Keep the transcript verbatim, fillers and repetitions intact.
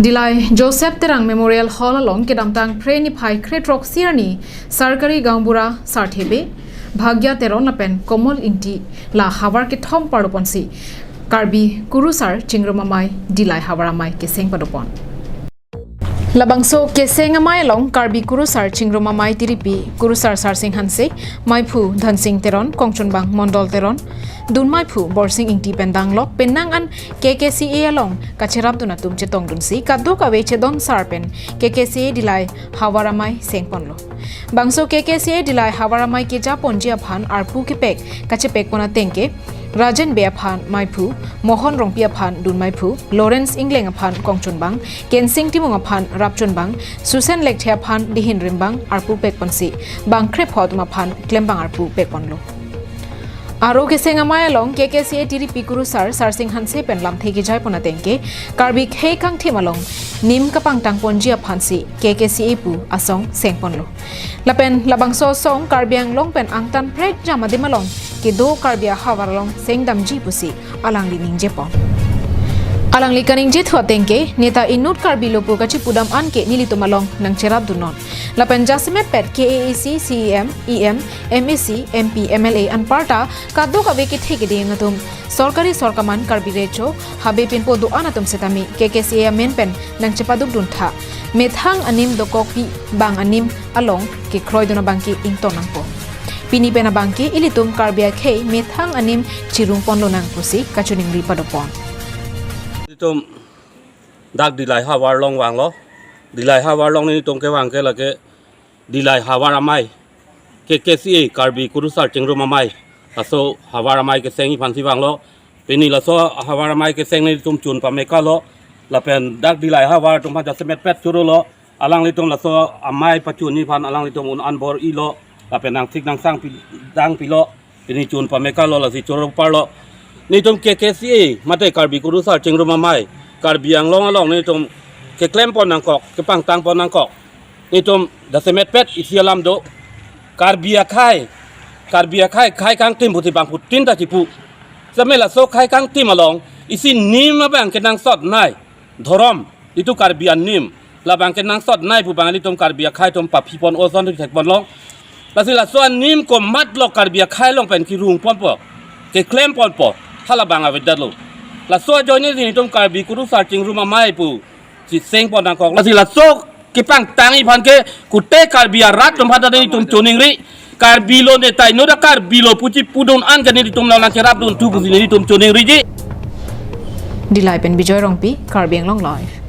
Dillai Joseph Terang Memorial Hall along kedamtang Phre niphai krethrok sirni Sarkari Gaonbura Sarthe Bey, Bhagya Teron lapen Komol Ingti la havar kethom pardoponsi Karbi Kurusar Chingrum Amei Dillai Havar Amei keseng padopon. Labangso keseng amei along Karbi Kurusar Chingrum Amei tiripi Kurusar Sarsing Hanse, meiphu Dhansing Teron, kongchunbang Mondol Teron, dun meiphu Borsing Ingti pen danglok penang an K K C A along kacherapdun atum chetongdunsi kadokave chedon sar pen K K C A Dillai Havar Amei sengponlo. Bangso K K C A Dillai Havar Amei kejaponji aphan arpu kepek kachepekpon ateng ke Rajen Bey aphan meiphu, Mohon Rongpi aphan dun meiphu, Lawrence Ingleng aphan kongchunbang, Kensing Timung aphan rapchunbang, Susen Lekthe aphan dihin rimbang arpu pekponsi bang kre pho atum aphan klembang arpu pekponlo. Aro keseng amei along K K C A tiripi Kurusar Sarsing Hanse pen lamthe kejaipon ateng ke Karbi khei kangthim along nim kapangtangponji aphansi K K C A pu asong sengponlo. Lapen labangso asong Karbi Anglong pen angtan prekjam adim along kedo Karbi ahavar along sengdamji pusi alangli ningjepon. Alangli kaningjethu ateng ke neta inut Karbi lo pu kachipudam an ke nelitum along nangcherapdunnon. Lapen jasemet pet K A A C C E M, E M, M A C, M P, M L A anparta kadokave kethe keding atum, sorkari sorkaman, Karbi Recho, habe pinpo do-an atum setame K K C A amen pen nangchepadukdun tha. Methang anim dokokpi bang anim along kekroidun abangke ington nangpo. Pini pen abangke ilitum Karbi akhei methang anim chirungponlonang pusi kachiningri padopon. Itum dak Dillai Havar along vanglo. Dillai Havar along nelitum kevang ke lake Dillai Havar Amei, K K C A, Karbi Kurusar Chingrum Amei, laso Havar Amei kesengji aphansi vanglo. Pini laso Havar Amei keseng nelitum chun pamekalo. Lapen dak Dillai Havar atum aphan jasemet pet chorolo. Alanglitum laso amei pachunji aphan alanglitum un-an bor-ilo. Lapen nangthik nangsang pi-, dangpilo. Pini chun pamekalo, lasi choro parlo. Nelitum K K C A mate Karbi Kurusar Chingrum Amei, Karbi Anglong along nelitum keklempon nangkok, kepangtangpon nangkok. Nelitum jasemet pet isi alam do. Karbi akhei, Karbi akhei khei kangthim pusi bangphutin ta chipu. Setame laso khei kangthim along isi nim abangke nangsotnei. Dhorom, itum Karbi anim, labangke nangsotnei pu abang nelitum Karbi akhei atum paphipon oson thekponlong. Lasi laso anim komatlo Karbi akhei along pen kirungponpo, keklemponpo, halabang avedetlo. Laso ajoine nelitum Karbi Kurusar Chingrum Amei pusi sengpon nangkok. Lasi laso kepangtangji aphan ke kute Karbi arat atum aphan ta nelitum choningri, Karbi lo neta inut ta Karbi lo pu chipudun an ke nelitum along nangcherapdunthu pusi nelitum choningriji. Dillai pen Bijoy Rongpi, Karbi Anglong Live.